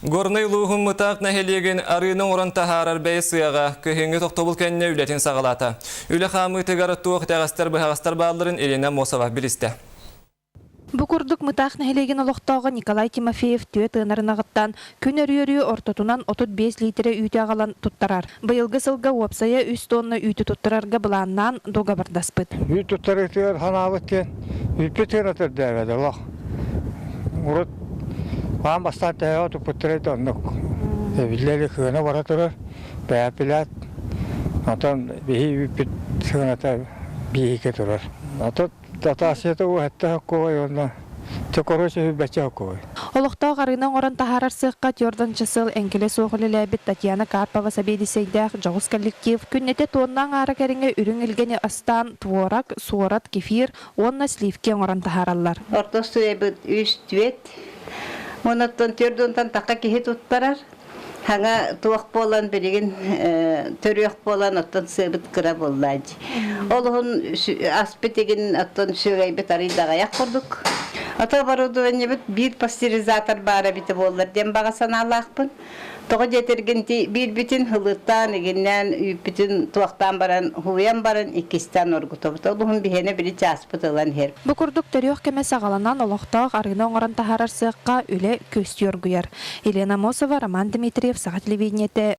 Горнай улууһун Мытаах нэһилиэгин арыыны оҥорон таһаарар бэйэ сыаҕа кыһыҥҥы тохтобул кэннэ үлэтин саҕалаата. Үлэ хаамыытыгар туох итэҕэстэр-быһаҕастар баалларын Елена Мосова билистэ. Бу курдук Мытаах нэһилиэгин олохтооҕо Николай Тимофеев түөрт ыанар ынаҕыттан күн өрүү-өрүү ортотунан 35 лиитирэ үүтү аҕалан туттарар. Быйылгы сылга уопсайа үс тонна үүтү туттарарга былааннаан дуогабардаспыт. Үүт туттарыытыгар санаабыт диэн үүппүт сыаната үрдээбэт олох. Урут аан бастаан тэһэҕэ туппуттара да оннук. Эбиллэ кыана бара турар, бэйэпилээт. Онтон биһи үүппүт сыаната биһиги турар. Отут Дотация уһатта хоккуой уонна чокоро сүһүрбэччэ хоккуой. Олохтоох арыыны оҥорон таһаарар сыахха түөрт сыл эҥкилэ суох үлэлээбит Татьяна Карпова сэбиэдиссэйдээх дьоҕус коллектив күннэтэ туонна аҥаара кэриҥэ үрүҥ илгэни астаан творог, суорат, кефир уонна сливки оҥорон таһаараллар. Орто остуойабыт үс түөт. Онон түөрт тахха киһи туттарар. Хаҥа туох буолан билигин төрүөх буолан оттон сыабыт кыра буолла дии. Ол уһун аспыт игин оттон сүөгэйбит арый даҕайах курдук. Ото оборудованиебыт биир пастеризатор баара эбитэ буоллар диэн баҕа санаалаахпын. Тоҕо диэтэргин биирбитин һылыттаан, игиннээн, үүппүтүн туохтаан баран, һууйан баран иккистээн оргутобут. Ол уһун биһиэнэ били чааспыт ылан иһэр. Бу курдук төрүөх кэмэ саҕаланан олохтоох арыыны оҥорон таһаарар сыахха үлэ күөстүү оргуйар. Елена Амосова, Роман Дмитриев, Саха телевидениетэ.